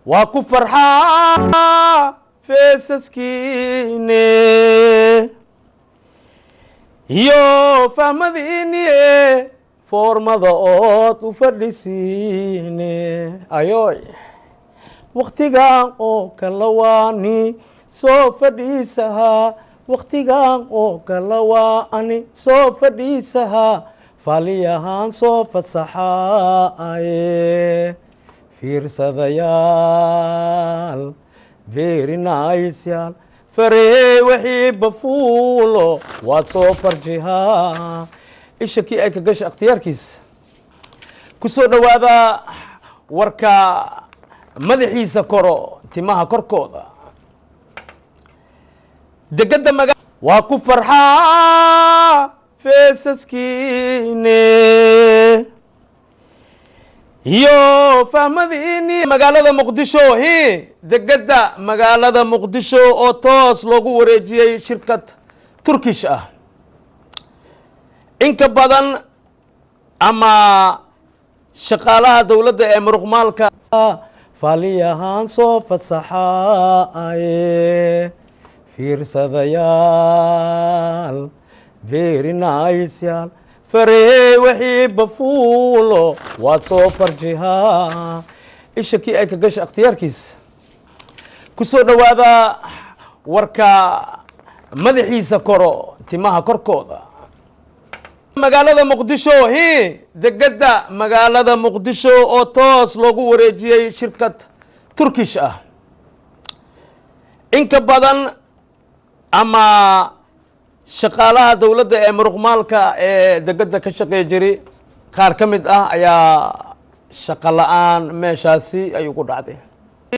Waa ku farxaa feesaskiine iyo fahmadiiniye, foormada ood u fadhisiine. Ayoy, waktigan oo kala waani soo fadhiisahaa, waktigan oo kala waani soo fadhiisahaa, faaliyahaan soo fasaxaaye. Fiirsadayaal, very nice yaal, faree wixii bafuulo waad soo farjihaa, isha kii ay ka gasha ikhtiyaarkiisa. Ku soo dhowaada warka madaxiisa koro timaha korkooda. Degada maga waa ku farxaa feesaskiine iyo fahmadiini. Magaalada Muqdisho hi, degada magaalada Muqdisho oo toos loogu wareejiyey shirkad Turkish ah. Inka badan ama shaqaalaha dowladda ee muruqmaalka faaliyahaan soo fasaxaaye. Fiirsadayaal, very nice yaal, faree wixii bafuulo waad soo farjihaa, isha kii ay ka gasha ikhtiyaarkiisa. Ku soo dhowaada warka madaxiisa koro timaha korkooda. Magaalada Muqdisho hi, degada magaalada Muqdisho oo toos loogu wareejiyey shirkad Turkish ah. Inka badan ama shaqaalaha dowladda ee muruqmaalka ee degada ka shaqeey jiray, qaar ka mid ah ayaa shaqo la-aan meeshaasi ay ugu dhacday.